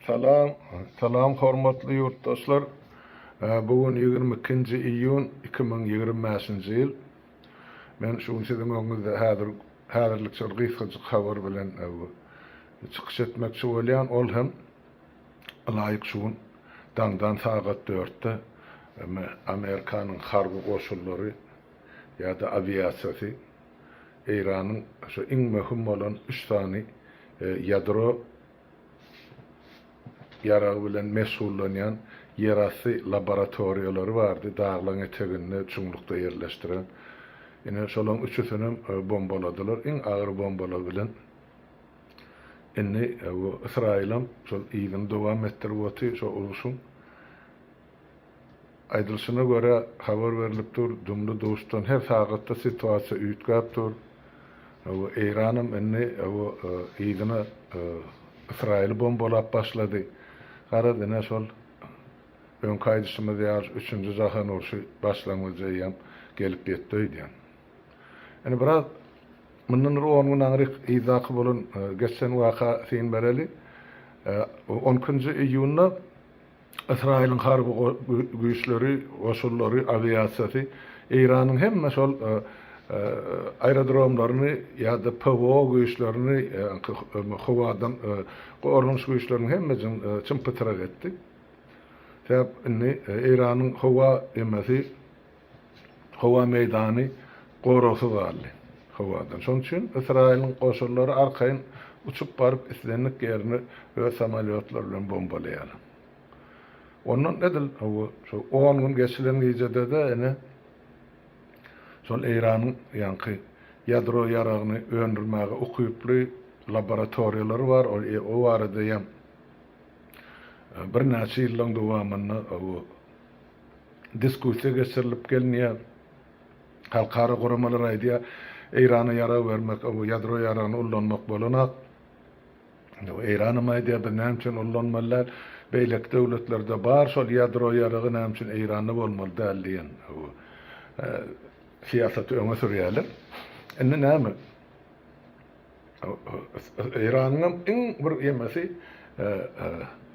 Salam, salam hormatly ýurtdaşlar. Bu gün 22-nji iýun 2025-nji ýyl. Men şu gün siziň öňüňizde häzir häzirlikçe bir gysgajyk habar bilen çykyş etmekçi bolýan. Ol hem ylaýyk şu gün daňdan sagat dörtde Amerikanyň harby goşunlary ýa-da awiasiýasy Eýranyň şu iň möhüm bolan üç sany ýadro ýaragy bilen meşgullanýan ýerasty laboratoriýalary bardy, daglaň eteginde çuňlukda ýerleşdiren. Ine, şolaň üçüsinem bombaladylar, iň agyr bombalar bilen. Indi bu Ysraýylam şol yzyny dowam etdirip otyr, şo urşuň. Aýdylyşyna görä, habar berlip dur, dumly-duşdan her sagatda situasiýa üýtgäp dur. Eýranam indi yzyna Ysraýyly bombalap başlady. Garaz, ine şol öňki aýdyşymyz ýaly üçünji jahan urşy başlangyjy eýýäm gelip ýetdi öýdýän. Indi biraz mundan bir on gün aňryk yzdaky bolan geçen waka syn bereli. On ikinji iýunda Ysraýylyň harby güýçleri, goşunlary, awiasiýasy Eýranyň hemme şol aerodromlaryny ýa-da PWO güýçlerini, howadan goranyş güýçleriniň hemmesini çym-pytrak etdi. Sebäp indi Eýranyň howa emesi, howa meýdany goragsyz galdy howadan. Şonuň üçin Ysraýylyň goşunlary arkaýyn uçup baryp islendik ýerini öz samolýotlary bilen bombalaýarlar. Ondan edil şu on gün geçilen gijede-de ine şol Eýranyň ýaňky ýadro ýaragyny öndürmäge ukyply laboratoriýalary bar, o barada hem birnäçe ýyllaryň dowamynda diskussiýa geçirilip gelinýär. Halkara guramalar aýdýar, Eýrana ýarag bermek, ýadro ýaragyny ullanmak bolanok. Eýranam aýdýar, biz näme üçin ullanmaly däl, beýleki döwletlerde bar şol ýadro ýaragy näme üçin Eýranda bolmaly däl diýen syýasaty öňe sürýärler. Indi näme? Eýranyňam iň bir ýemesi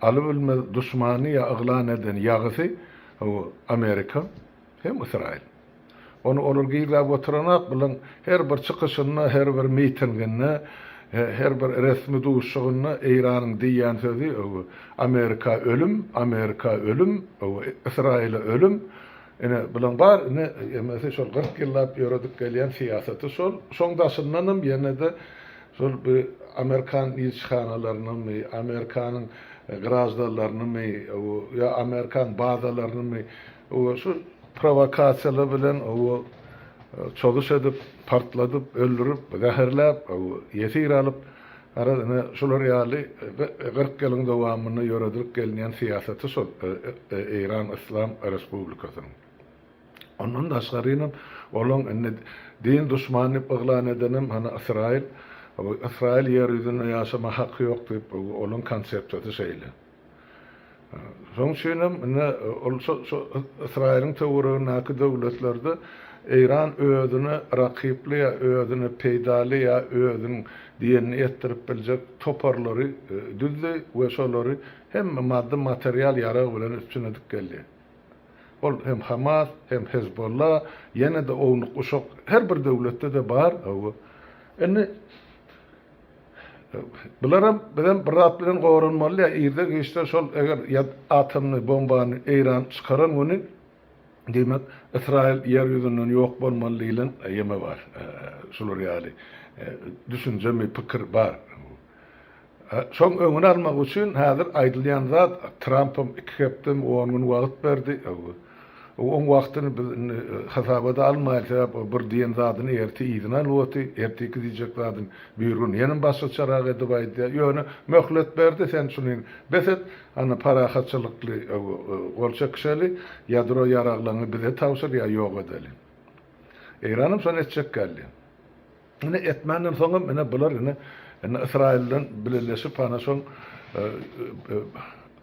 alybilmez duşmany ýa yglan eden ýagysy Amerika hem Ysraýyl. Ony olar gizläp oturanok, bulaň her bir çykyşynda, her bir mitinginde, her bir resmi duşuşygynda Eýranyň diýýän sözi Amerika ölüm, Amerika ölüm, Ysraýyla ölüm. Ine, bulaň bar ine emesi şol 40 ýyllap ýöredip gelýän syýasaty şol. Şoň daşyndanam ýene-de şol bir amerikan ilçihanalarynymy, Amerikanyň graždanlarynymy ýa amerikan bazalarynymy şu prowokasiýalar bilen çozuş edip, partladyp, öldürip, zäherläp, ýesir alyp, garaz ine şular ýaly 40 ýylyň dowamynda ýöredilip gelinýän syýasaty şol Eýran Yslam Respublikasynyň. Ondan daşgarynam olaň indi din duşmany diýip yglan edenem hany Ysraýyl. Ysraýyl ýer ýüzünde ýaşama haky ýok diýip olaň konsepsiýasy şeýle. Şonuň üçin hem ine ol şo şo Ysraýylyň töweregindäki döwletlerde Eýran özüne rakyply ýa özüne peýdaly ýa özüniň diýenini etdirip biljek toparlary düzdi we şolary hemme maddy material ýarag bilen üpjün edip geldi. Ol hem Hamas, hem Hezbolla, ýene-de ownuk-uşak her bir döwletde-de bar. Indi Bularam bizem bir zat bilen goranmaly ýa irde giçde şol eger ýa atomny bombany Eýran çykaran güni diýmek Ysraýyl ýer ýüzünden ýok bolmaly diýlen ýeme bar. Şular ýaly düşünjemi pikir bar. Şoň öňüni almak üçin häzir aýdylýan zat Trampam iki hepdemi on gün wagt berdi. Oň wagtyny biz indi hasaba-da almaýly, sebäp o bir diýen zadyny ertir yzyna alyp otyr, ertirki diýjek zadyny birigün ýenem başgaçarak edip aýdýar. Ýöne möhlet berdi, sen şuny bes et, ana parahatçylykly gol çekişeli, ýadro ýaraglaryňy bize tabşyr ýa ýok edeli. Eýranam şony etjek geldi. Ine etmänden soňam ine bular ine indi Ysraýyl bilen bileleşip ana şoň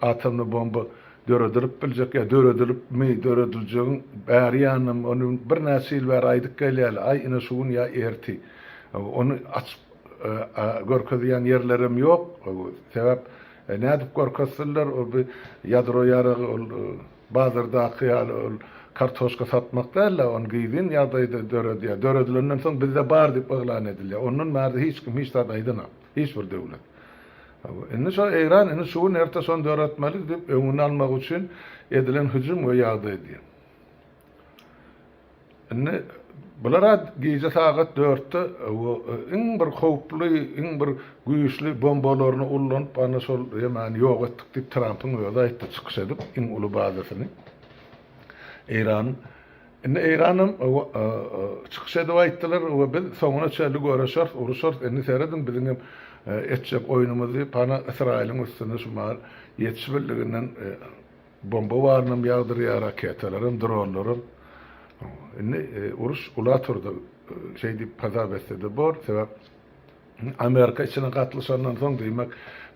atomny bomba döredilip biljek ýa döredilipmi dörediljegiň bäri ýanam ony birnäçe ýyl bäri aýdyp gelýärler aý ine şu gün ýa erti ony açyp görkezýän ýerlerem ýok sebäp. Nädip görkezsinler, ol bir ýadro ýaragy ol bazardaky ýaly ol kartoşka satmak däl-de, ony gizlin ýagdaýda döredýär. Döredilenden soň bizde bar diýip yglan edilýär. Ondan bärde hiç kim hiç zat aýdanok. Hiç bir döwlet. Indi şo Eýran indi şu gün erte şony döretmeli diýip öňüni almak üçin edilen hüjüm we ýagdaý diýip. Indi bulara gije sagat dörtde iň bir howply, iň bir güýçli bombalaryny ullanyp, ana şol ýemany ýok etdik diýip Trampyň özi aýtdy çykyş edip, iň uly bazasyny Eýranyň. Indi Eýranam çykyş edip aýtdylar we biz soňuna çenli göreşeris, uruşarys, indi serediň biziň hem etjek oýnumyz diýip, ana Ysraýylyň üstüne şu mahal ýetişibildiginden Bomba barynam ýagdyrýar, raketalaram, dronlaram. Indi uruş ula turdy. Şeý diýip hasap etse-de bor. Sebäp Amerika içine gatlyşandan soň diýmek,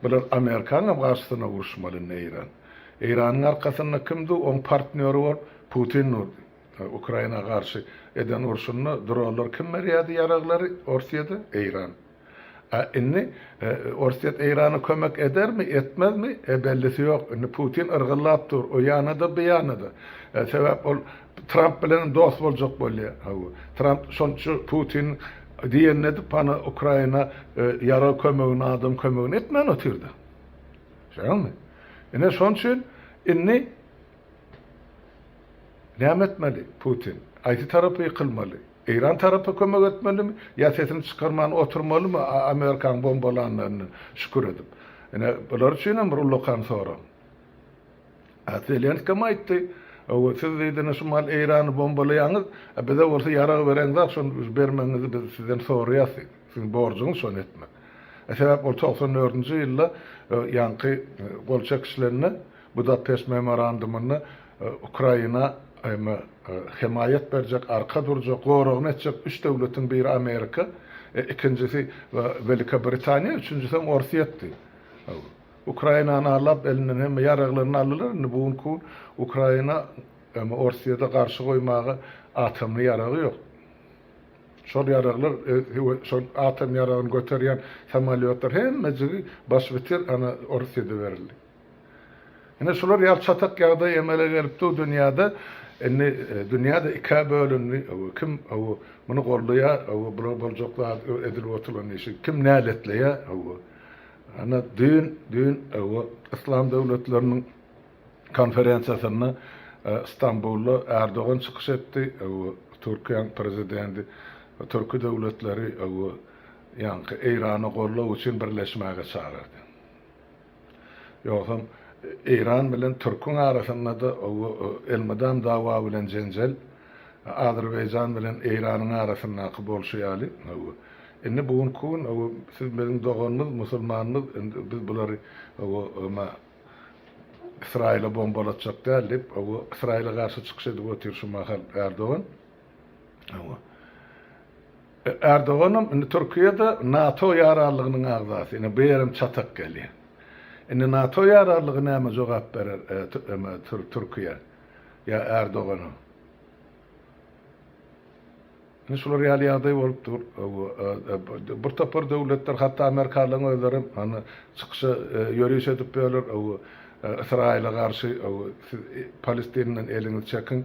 bular Amerikanyňam garşysyna uruşmaly indi Eýran. Eýranyň arkasynda kim dur? Oň partnýory bolup Putin durdy. Ukraina garşy eden urşunda dronlar kim berýärdi ýaraglary Orsýede? Eýran. A indi Orsýet Eýrana kömek edermi, etmezmi, e bellisi ýok. Indi Putin yrgyllap dur, o ýana-da, bu ýana-da. Sebäp ol Tramp bilenem dost boljak bolýar. Hawa. Tramp şonça Putin diýenini edip, hany Ukraina ýarag kömegini, adam kömegini etmän otyrdy. Şeýlemi? Ine şonuň üçin indi näme etmeli Putin? Haýsy tarapa ýykylmaly? Eýran tarapa kömek etmelimi ýa sesini çykarman oturmalymy Amerikaň bombalanlaryna şükür edip. Ine bular üçinem bir ullakan sorag. A Zelenskem aýtdy, Owa siz diýdi ine şu mahal Eýrany bombalaýaňyz, a bize bolsa ýarag bereňzok şony bermegiňizi biz sizden soraýas diýdi. Siziň borjuňyz şony etmek. A sebäp ol 94-nji ýylda ýaňky gol çekişilende Budapeşt memorandumynda Ukraina hemaýat berjek, arka durjak, goragyny etjek üç döwletiň biri Amerika, ikinjisi Welikobritaniýa, üçünjisem Orsýetdi. Ukrainany alap, elinden hemme ýaraglaryny aldylar. Indi bu günki gün Ukraina Orsýete garşy goýmaga atomly ýaragy ýok. Şol ýaraglar we şol atom ýaragyny göterýän samolýotlar hemmejigi başbitir ana Orsýete berildi. Ine şular ýaly çatak ýagdaý emele gelip dur dünýäde. Indi dünýä-de ikä bölündi. Kim muny goldaýar, bular boljak zat edilip oturylan işi kim näletleýär. Ana düýn, düýn Yslam döwletleriniň konferensiýasynda Stambulda Erdogan çykyş etdi. Türkiýäň prezidenti türki döwletleri ýaňky Eýrana goldaw üçin birleşmäge çagyrdy. Ýogsam Eýran bilen türküň arasynda-da elmydam dawa bilen jenjel, Azerbaýjan bilen Eýranyň arasyndaky bolşy ýaly. Indi bu günki gün siz biziň doganymyz, musulmanymyz, indi biz bulary Ysraýyla bombalatjak däl diýip, Ysraýyla garşy çykyş edip otyr şu mahal Erdogan. Erdoganam indi Türkiýe-de NATO ýaranlygynyň agzasy. Ine bu ýerem çatak gelýär. Indi NATO ýaranlygy näme jogap berer Türkiýä ýa Erdogana? Indi şular ýaly ýagdaý bolup dur. Bir topar döwletler, hatda amerikanlaryň özlerem hany çykyşa ýöriş edip ýörler. Ysraýyla garşy siz Palestinden eliňizi çekiň.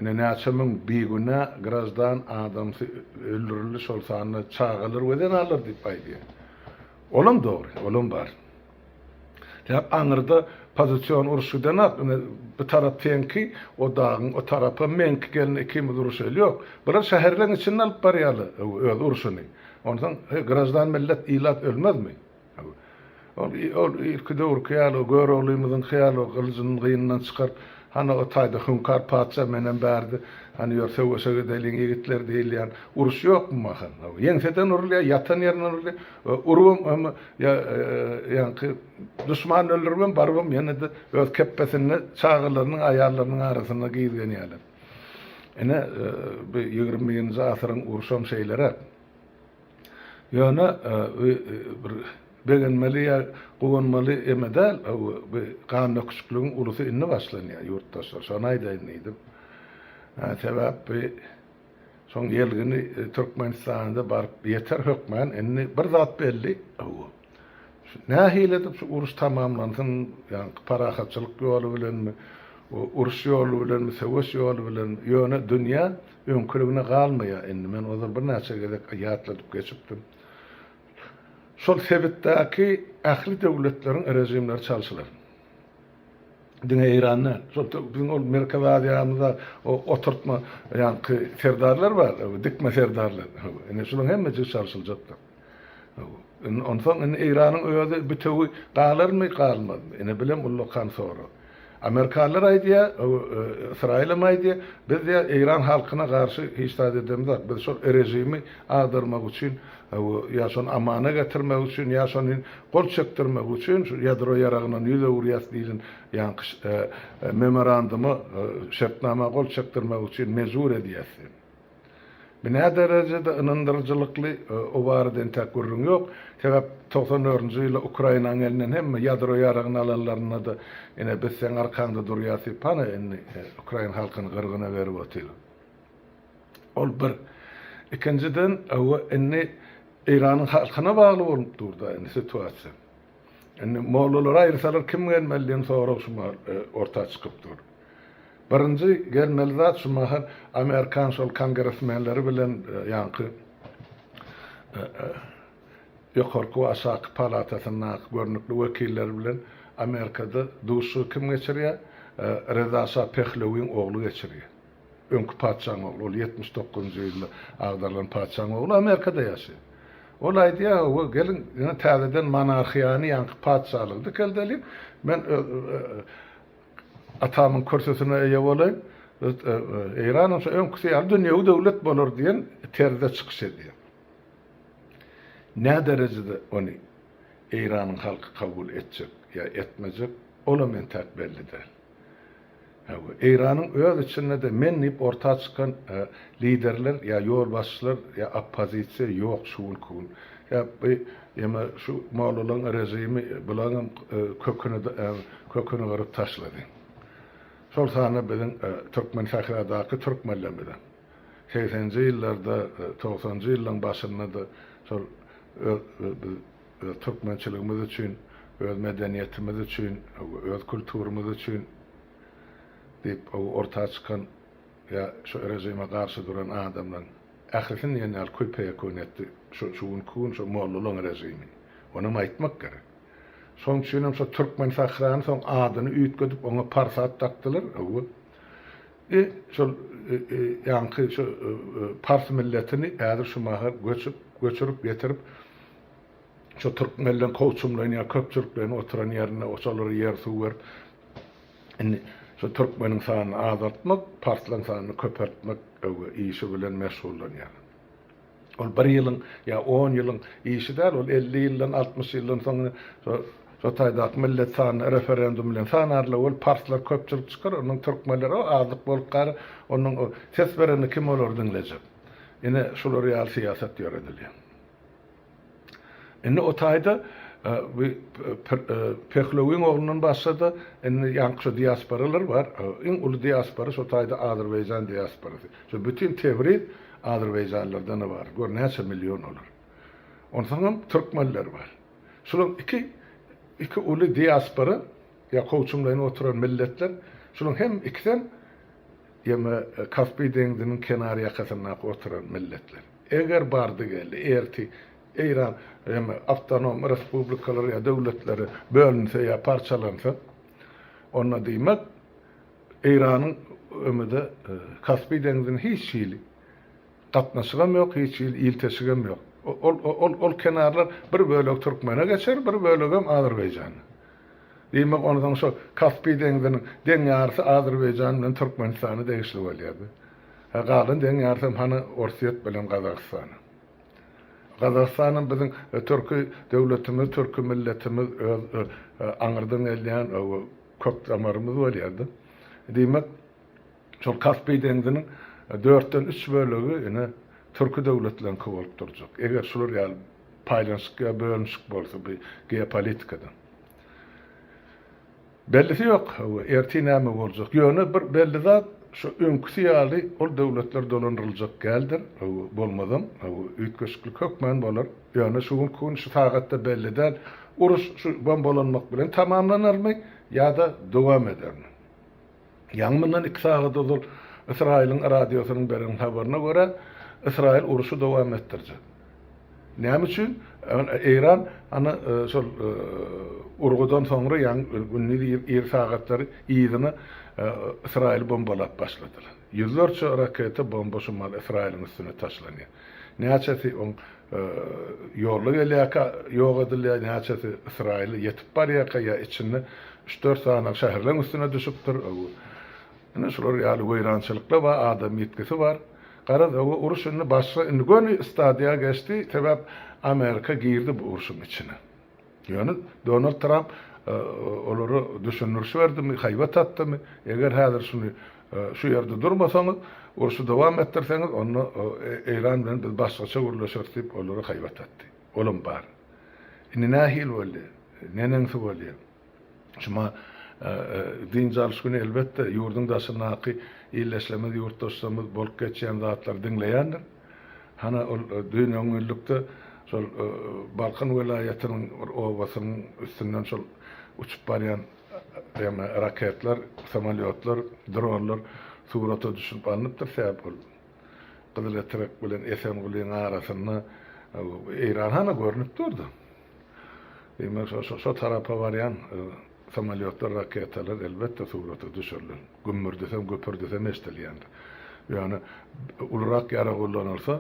Ine näçe müň bigünä graždan adamsy öldürildi, şol sanda çagalar we zenanlar diýip aýdýar. Olam dogry, olam bar. Sebäp aňyrda pozision uruş gidenak, ine bu tarap seňki, o dagyň o tarapam meňki gelin ikimiz uruşaýly ýok. Bular şäherleň içinde alyp barýarlar öz urşuny. Onsoň graždan millet, ilat ölmezmi? Ol ol irki döwürki ýaly Göroglymyzyňky ýaly gylyjyny gynyndan çykaryp, hany o taýda Hüňkar patyşa menem bärde, hany ýör söweşe gideliň ýigitler diýilýän uruş ýokmy mahal? Ýeňseden urulýar, ýatan ýerinden urulýar. Urubam hem ýa ýaňky duşmany öldüribem barybam ýene-de öz kepbesinde çagalarynyň, aýallarynyň arasynda gizlenýärler. Ine, bu 21-nji asyryň urşam şeýleräk. Ýöne bir begenmeli ýa guwanmaly eme däl, bu gan döküşikligiň ulusy indi başlanýar ýurtdaşlar, şony aýdaýyn diýdim. Sebäp bu şoň ýelgini Türkmenistana-da baryp ýeter hökmän. Indi bir zat belli, şu. Şu nähili edip şu uruş tamamlansyn, ýaňky parahatçylyk ýoly bilenmi, uruş ýoly bilenmi, söweş ýoly bilenmi, ýöne dünýä öňküligine galmaýar indi. Men ozal birnäçe gezek ýatladyp geçipdim. Şol sebitdäki ähli döwletleriň režimleri çalşylar. Diňe Eýran däl. Şol biziň ol Merkezi Aziýamyzda o oturtma ýaňky serdarlar bar, dikme serdarlar. Ine şularyň hemmejigi çalşyljakdyr. Indi onsoň indi Eýranyň özi bütewi galarmy, galmazmy? Ine bilem ullakan sorag. Amerikanlar aýdýar, Ysraýylam aýdýar, biz diýýär Eýran halkyna garşy hiç zat edemzok. Biz şol režimi agdarmak üçin ýa şony amana getirmek üçin, ýa şony gol çekdirmek üçin şu ýadro ýaragyndan ýüz öwürýäs diýlen ýaňky memoranduma, şertnama gol çekdirmek üçin mejbur edýäs diýip. Bu nä derejede ynandyryjylykly, o barada entäk gürrüň ýok. Sebäp 94-nji ýylda Ukrainanyň elinden hemme ýadro ýaragyny alanlarynda-da ine biz seň arkaňda durýas diýip hany indi ukrain halkyny gyrgyna berip otyrlar. Ol bir. Ikinjiden, hawa, indi Eýranyň halkyna bagly bolup dur-da indi situasiýa. Indi mollalary aýyrsalar kim gelmeli diýen sorag şu mahal orta çykyp dur. Birinji gelmeli zat şu mahal amerikan şol kongresmenleri bilen ýaňky ýokarky we aşaky palatasyndaky görnükli wekilleri bilen Amerikada duşuşygy kim geçirýär? Reza şa Pehlewiň ogly geçirýär. Öňki patyşaň ogly, ol 79-njy ýylda agdarylan patyşaň ogly Amerikada ýaşaýar. Ol aýdýar, Hawa, geliň, ýene täzeden monarhiýany, ýaňky patyşalygy dikeldeliň. Men öz atamyň kürsüsine eýe bolaýyn. Eýranam şo öňküsi ýaly dünýewi döwlet bolar diýen terzde çykyş edýär. Nä derejede ony Eýranyň halky kabul etjek ýa etmejek, olam entäk belli däl. Hawa, Eýranyň öz içinde-de men diýip orta çykan liderler ýa ýolbaşçylar ýa oppozisiýa ýok şu günki gün. Ýa bu ýeme şu mollalaryň režimi bularyňam köküni köküni gyryp taşlady. Şol sanda biziň türkmen sähradaky türkmenlerimizem. Segseninji ýyllarda, togsanynjy ýyllaryň başynda-da şol öz biz öz türkmençiligimiz üçin, öz medeniýetimiz üçin, öz kulturymyz üçin diýip orta çykan ýa şu režime garşy duran adamlaryň ählisini diýen ýaly küý-peýekun etdi şu şu günki gün şu mollalaryň režimi. Onam aýtmak gerek. Şonuň üçinem şo Türkmen sährany soň adyny üýtgedip oňa Parsat dakdylar. Hawa. E şol ýaňky şu pars milletini häzir şu mahal göçüp, göçürip getirip Şo türkmenleň kowçumlaýyn ýa köpçülikleýin oturan ýerinde şolara ýer-suw berip, indi şo türkmeniň sanyny azaltmak, parslaň sanyny köpeltmek işi bilen meşgullanýarlar. Ol bir ýylyň ýa on ýylyň işi däl, ol 50 ýyldan, 60 ýyldan soň şo şo taýdaky millet sanyny referendum bilen sanarlar, ol parslar köpçülik çykar, ondan türkmenler o azlyk bolup galar, ondan ses berende kim olary diňlejek? Ine şular ýaly syýasat ýöredilýär. Indi o taýda bu Pehlewiň oglundan başga-da indi ýaňky şo diasporalar bar. Iň uly diaspora şo taýda Azerbaýjan diasporasy. Şo bütin Tebriz azerbaýjanlardan ybarat. Gör näçe million olar. Onsoňam türkmenler bar. Şularyň iki iki uly diaspora ýa kowçumlaýyn oturan milletler şularyň hem ikisem ýeme Kaspi deňziniň kenar ýakasyndaky oturan milletler. Eger bardy-geldi erti Eýran ýa awtonom respublikalar ýa döwletleri bölünse ýa parçalansa, onda diýmek Eýranyň ömüde Kaspi deňzine hiç hili gatnaşygam ýok, hiç hili ilteşigem ýok. Ol ol ol kenarlar bir bölegi türkmene geçer, bir bölegem Azerbaýjana. Diýmek onsoň şo Kaspi deňziniň deň ýarysy Azerbaýjan bilen Türkmenistana degişli bolýardy. Hä galan deň ýarysam hany Orsýet bilen Gazagystana. Gazagystanam biziň türki döwletimiz, türki milletimiz öz aňyrdan gelýän kök damarymyz bolýardy. Diýmek şol Kaspi deňziniň dörtden üç bölegi ine türki döwletleriňki bolup durjak. Eger şular ýaly paýlanyşyk ýa bölünişik bolsa bu geopolitikada. Bellisi ýok, hawa, ertir näme boljak. Ýöne bir belli zat, şu öňküsi ýaly ol döwletler dolandyryljak däldir, hawa, bolmazam, hawa, üýtgeşiklik hökman bolar. Ýöne şu günki gün, şu sagatda belli däl. Uruş şu bombalanmak bilen tamamlanarmy ýa-da dowam edermi? Ýaňy mundan iki sagat ozal Ysraýylyň radiosynyň beren habaryna görä, Ysraýyl urşy dowam etdirjek. Näme üçin? Eýran ana şol urgudan soňra ýaňy gündiz ir sagatlary yzyna Ysraýyly bombalap başladylar. Ýüzlerçe raketa, bomba şu mahaly Ysraýylyň üstüne taşlanýar. Näçesi oň ýolda gelýärkä ýok edilýär, näçesi Ysraýyla ýetip barýarka ýa içinde üç-dört sany şäherleň üstüne düşüpdir. Ine şular ýaly weýrançylyklar bar, adam ýitgisi bar. Garaz, uruş indi başga, indi göni stadiýa geçdi, sebäp Amerika girdi bu urşuň içine. Ýöne Donald Tramp olara düşündiriş berdimi, haýbat atdymy, eger häzir şuny şu ýerde durmasaňyz, urşy dowam etdirseňiz, onda Eýran bilen biz başgaça gürleşeris diýip, olara haýbat atdy. Olam bar. Indi nähili bolýar? Neneňsi bolýar? Şuma dynç alyş güni elbetde ýurduň daşyndaky ildeşlerimiz, ýurtdaşlarymyz bolup geçýän zatlary diňleýändir. Hana ol düýn öňňünlikde şol Balkan welaýatynyň bir obasynyň üstünden şol uçup barýan ýa raketler, samolýotlar, dronlar surata düşürip alnypdyr. Sebäp ol Gyzyletrek bilen Esengulyň arasynda Eýran hana görnüp durdy. Diýmek, şo tarapa barýan samolýotlar, raketalar elbetde surata düşürilen. Gümmürdisem, güpürdisem eşidilýändir. Ýöne ulurak ýarag ullanylsa,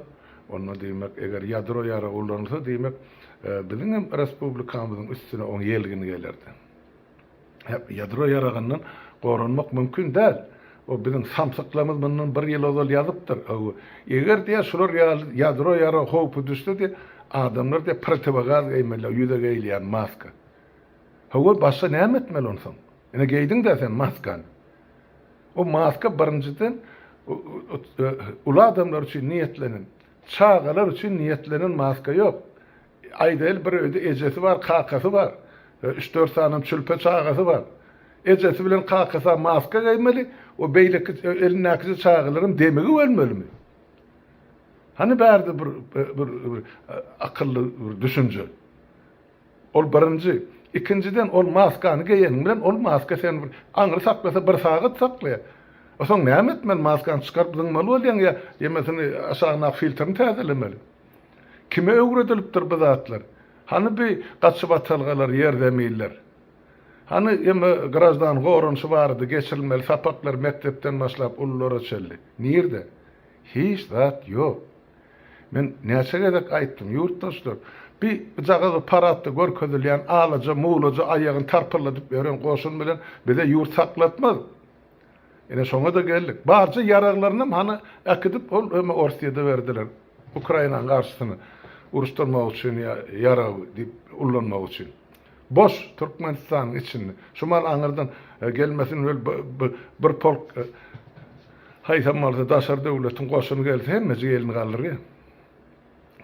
onda diýmek, eger ýadro ýaragy ullanylsa, diýmek, biziň hem respublikamyzyň üstüne oň ýelgini gelerdi. Ýadro ýaragyndan goranmak mümkin däl. O biziň samsyklarymyz mundan bir ýyl ozal ýazypdyr. Eger diýýär şular ýaly ýadro ýarag howpy düşse diýýär, adamlar diýýär protiwogaz geýmeli, ýüze geýilýän maska. Hawa, başga näme etmeli onsoň? Ine geýdiň-dä sen maskany. O maska birinjiden uly adamlar üçin niýetlenen. Çagalar üçin niýetlenen maska ýok. Aýdaýly bir öýde ejesi bar, kakasy bar. Üç-dört sanam çülpe çagasy bar. Ejesi bilen kakasam maska geýmeli, o beýleki elindäkije çagalaram demigip ölmelimi? Hany bärde bir bir akylly bir düşünje? Ol birinji. Ikinjiden ol maskany geýeniň bilen ol maska seni bir aňry saklasa bir sagat saklaýar. Soň näme etmeli maskany çykaryp zyňmaly bolýaň ýa ýemesini aşagyndaky filtrini täzelemeli. Kime öwredilipdir bu zatlar? Hany bi gaçybatalgalar, ýerzeminler? Hany eme graždan goranyşy barada geçirilmeli sapaklar mekdepden başlap ululara çenli? Nirde? Hiç zat ýok. Men näçe gezek aýtdym, ýurtdaşlar, bi jagaz paradda görkezilýän alaja, mulaja aýagyny tarpylladyp ýören goşun bilen bize ýurt saklatmaz. Ine şoňa-da geldik. Barja ýaraglarynam hany äkidip ol öme Orsýede berdiler. Ukrainanyň garşysyna uruşdyrmak üçin ýa ýarag diýip ullanmak üçin. Boş Türkmenistanyň içinde. Şu mal aňyrdan gelmesin wel bir polk haýsam bolsa daşary döwletiň goşuny gelse hemmejik elini galdyrýar.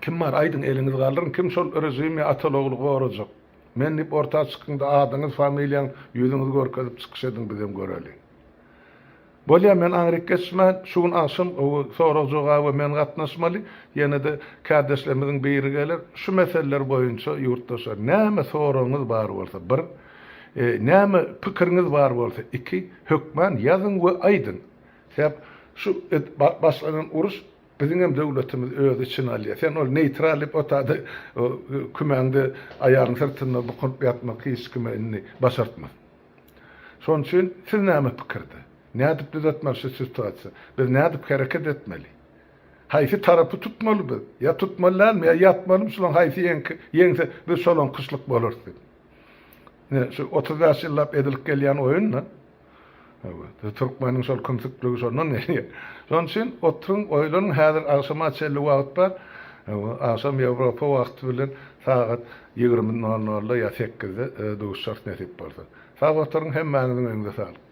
Kim bar aýdyň eliňizi galdyryň kim şol režimi ataly-ogly gorajak. Men diýip orta çykyňda adyňyz familiýaň ýüzüňizi görkezip çykyş ediň bizem göreli. Bolýa men aňryk geçmän şu gün agşam sorag jogaba men gatnaşmaly ýenede kärdeşlerimiziň biri geler şu meseleler boýunça ýurtdaşlar näme soragyňyz bar bolsa bir näme pikiriňiz bar bolsa iki hökman ýazyň we aýdyň sebäp şu başlanan uruş Biziňem döwletimiz öz içine alýar. Sen ol neýtral diýip otada kümäňde aýagyň syrtynda bukunyp ýatmak hiç kime indi başartmaz. Şonuň üçin siz näme pikirde? Nädip düzetmeli şu situasiýa? Biz nädip hereket etmeli? Haýsy tarapy tutmaly biz? Ýa tutmaly dälmi? Ýa ýatmalymy şulaň haýsy ýeňse biz şolaňkyşlyk bolarys diýip. Ine şu 35 ýyllap edilip gelýän oýun-da. Türkmeniň şol kümsükligi şondan gelýär. Şonuň üçin oturyň, oýlanyň, häzir agşama çenli wagt bar. Agşam Ýewropa wagty bilen sagat 20 nol nolda ýa sekizde duşuşarys nesip bolsa. Sag oturyň, hemmäňiziň öňüňize saglyk.